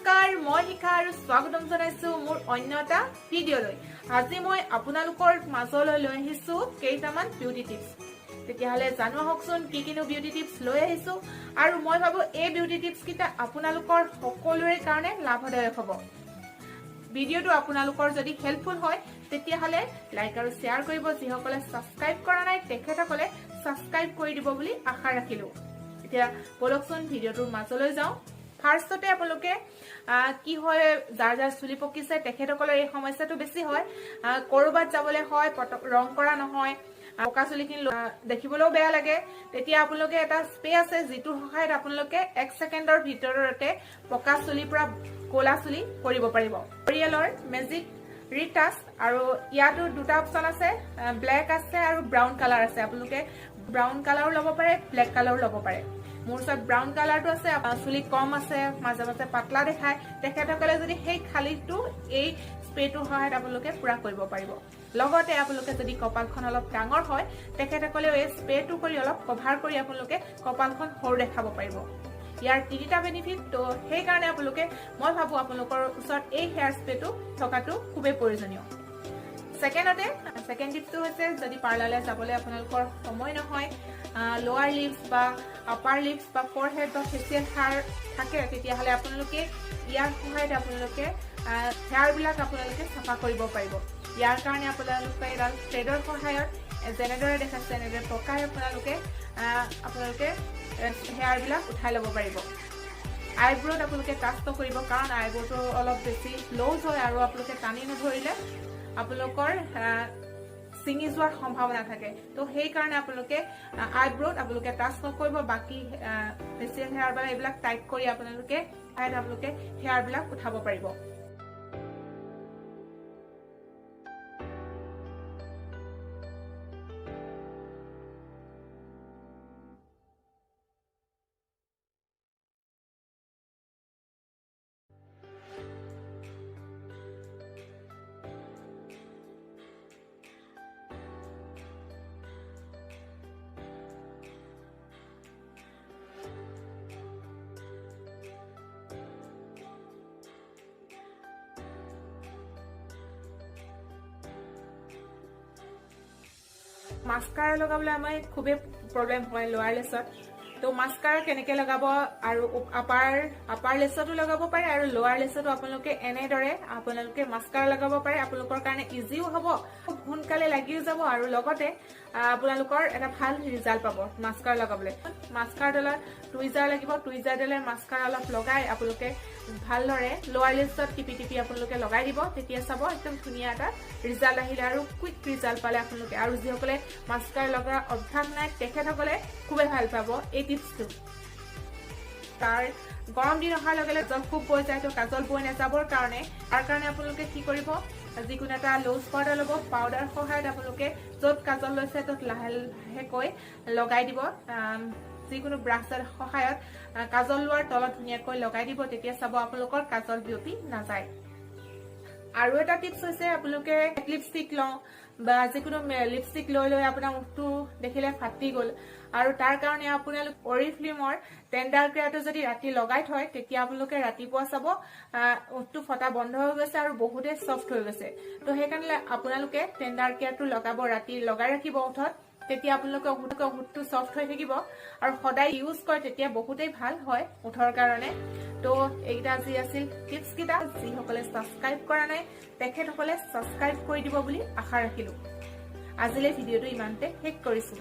নমস্কাৰ, মই শিখা আৰু স্বাগতম জনাইছো মোৰ অন্য এটা ভিডিঅ'লৈ। আজি মই আপোনালোকৰ মাজলৈ লৈ আহিছো কেইটামান বিউটি টিপছ। তেতিয়াহ'লে জানো আহকচোন কি কিনো বিউটি টিপছ লৈ আহিছো। আৰু মই ভাবো এই বিউটি টিপছ কেইটা আপোনালোকৰ সকলোৰে কাৰণে লাভদায়ক হ'ব। ভিডিঅ'টো আপোনালোকৰ যদি হেল্পফুল হয়, তেতিয়াহ'লে লাইক আৰু শ্বেয়াৰ কৰিব। যিসকলে ছাবস্ক্ৰাইব কৰা নাই, তেখেতসকলে ছাবস্ক্ৰাইব কৰি দিব বুলি আশা ৰাখিলো। এতিয়া ব'লকচোন ভিডিঅ'টোৰ মাজলৈ যাওঁ। ফাৰ্ষ্টতে আপোনালোকে কি হয়, যাৰ যাৰ চুলি পকিছে তেখেতসকলৰ এই সমস্যাটো বেছি হয়। ক'ৰবাত যাবলৈ হয়, ৰং কৰা নহয়, পকা চুলিখিনি দেখিবলৈও বেয়া লাগে। তেতিয়া আপোনালোকে এটা স্প্ৰে আছে, যিটোৰ সহায়ত আপোনালোকে 1 ছেকেণ্ডৰ ভিতৰতে পকা চুলিৰ পৰা ক'লা চুলি কৰিব পাৰিব। অৰিয়েলৰ মেজিক ৰিটাচ আৰু ইয়াতো দুটা অপশ্যন আছে, ব্লেক আছে আৰু ব্ৰাউন কালাৰ আছে। আপোনালোকে ব্ৰাউন কালাৰো ল'ব পাৰে, ব্লেক কালাৰো ল'ব পাৰে। মোৰ ওচৰত ব্ৰাউন কালাৰটো আছে। চুলি কম আছে, মাজে মাজে পাতলা দেখায়, তেখেতসকলে যদি সেই খালীটো এই স্প্ৰেটোৰ সহায়ত আপোনালোকে পূৰা কৰিব পাৰিব। লগতে আপোনালোকে যদি কপালখন অলপ ডাঙৰ হয়, তেখেতসকলেও এই স্প্ৰেটো কৰি অলপ কভাৰ কৰি আপোনালোকে কপালখন সৰু দেখাব পাৰিব। ইয়াৰ তিনিটা বেনিফিট। ত' সেইকাৰণে আপোনালোকে, মই ভাবো আপোনালোকৰ ওচৰত এই হেয়াৰ স্প্ৰেটো থকাটো খুবেই প্ৰয়োজনীয়। ছেকেণ্ড টিপছটো হৈছে, যদি পাৰ্লাৰলৈ যাবলৈ আপোনালোকৰ সময় নহয়, লোৱাৰ লিপছ বা আপাৰ লিপছ বা ফৰহেড বা ফেচিয়েল হেয়াৰ থাকে, তেতিয়াহ'লে আপোনালোকে ইয়াৰ সহায়ত আপোনালোকে হেয়াৰবিলাক আপোনালোকে চাফা কৰিব পাৰিব। ইয়াৰ কাৰণে আপোনালোকে এডাল থ্ৰেডৰ সহায়ত যেনেদৰে দেখাইছে এনেদৰে পকাই আপোনালোকে হেয়াৰবিলাক উঠাই ল'ব পাৰিব। আইব্ৰ'ত আপোনালোকে টাচ নকৰিব, কাৰণ আইব্ৰ'টো অলপ বেছি লুজ হয় আৰু আপোনালোকে টানি নধৰিলে আপোনালোকৰ ছিঙি যোৱাৰ সম্ভাৱনা থাকে। তো সেইকাৰণে আপোনালোকে আইব্ৰ'ত আপোনালোকে টাচ নকৰিব। বাকী ফেচিয়েল হেয়াৰ বা এইবিলাক টাইট কৰি আপোনালোকে হেয়াৰবিলাক উঠাব পাৰিব। মাস্কাৰা লগাবলৈ আমাৰ খুবেই প্ৰব্লেম হয় লোৱাৰ লেছত। তো মাস্কাৰা কেনেকে লগাব আৰু আপাৰ লেছতো লগাব পাৰে আৰু লোৱাৰ লেছতো আপোনালোকে এনেদৰে আপোনালোকে মাস্কাৰা লগাব পাৰে। আপোনালোকৰ কাৰণে ইজিও হ'ব, খুব সোনকালে লাগিও যাব আৰু লগতে আপোনালোকৰ এটা ভাল ৰিজাল্ট পাব। মাস্কাৰা লগাবলৈ মাস্কাৰা ডলাৰ টুইজাৰ লাগিব। টুইজাৰ ডলাৰ মাস্কাৰা অলপ লগাই আপোনালোকে ভালদৰে লোৱাৰ লেছত টিপি টিপি আপোনালোকে লগাই দিব। তেতিয়া চাব একদম ধুনীয়া এটা ৰিজাল্ট আহিলে আৰু কুইক ৰিজাল্ট পালে আপোনালোকে। আৰু যিসকলে মাস্কাৰা লগোৱা অভ্যাস নাই, তেখেতসকলে খুবেই ভাল পাব এই টিপছটো। তাৰ গৰম দিন অহাৰ লগে লগে কাজল খুব বৈ যায়। তো কাজল বৈ নাযাবৰ কাৰণে, তাৰ কাৰণে আপোনালোকে কি কৰিব, যিকোনো এটা লুজ পাউডাৰ ল'ব। পাউডাৰ সহায়ত আপোনালোকে য'ত কাজল লৈছে ত'ত লাহে লাহেকৈ লগাই দিব। যিকোনো ব্ৰাছৰ সহায়ত কাজল লোৱাৰ তলত ধুনীয়াকৈ লগাই দিব। তেতিয়া চাব আপোনালোকৰ কাজল বিয়পি নাযায়। আৰু এটা টিপছ হৈছে, আপোনালোকে লিপষ্টিক লওঁ বা যিকোনো লিপষ্টিক লৈ লৈ আপোনাৰ মুখটো দেখিলে ফাটি গ'ল আৰু তাৰ কাৰণে আপোনালোক অৰিফ্লিমৰ টেণ্ডাৰ কেয়াৰটো যদি ৰাতি লগাই থয়, তেতিয়া আপোনালোকে ৰাতিপুৱা চাব ওঠটো ফটা বন্ধ হৈ গৈছে আৰু বহুতেই চফ্ট হৈ গৈছে। তো সেইকাৰণে আপোনালোকে টেণ্ডাৰ কেয়াৰটো লগাব, ৰাতি লগাই ৰাখিব ওঠত। তেতিয়া আপোনালোকে ওঠটো চফ্ট হৈ থাকিব আৰু সদায় ইউজ কৰে তেতিয়া বহুতেই ভাল হয় ওঠৰ কাৰণে। তো এইকেইটা যি আছিল টিপছ কেইটা, যিসকলে ছাবস্ক্ৰাইব কৰা নাই তেখেতসকলে ছাবস্ক্ৰাইব কৰি দিব বুলি আশা ৰাখিলো। আজিলৈ ভিডিঅ'টো ইমানতে শেষ কৰিছো।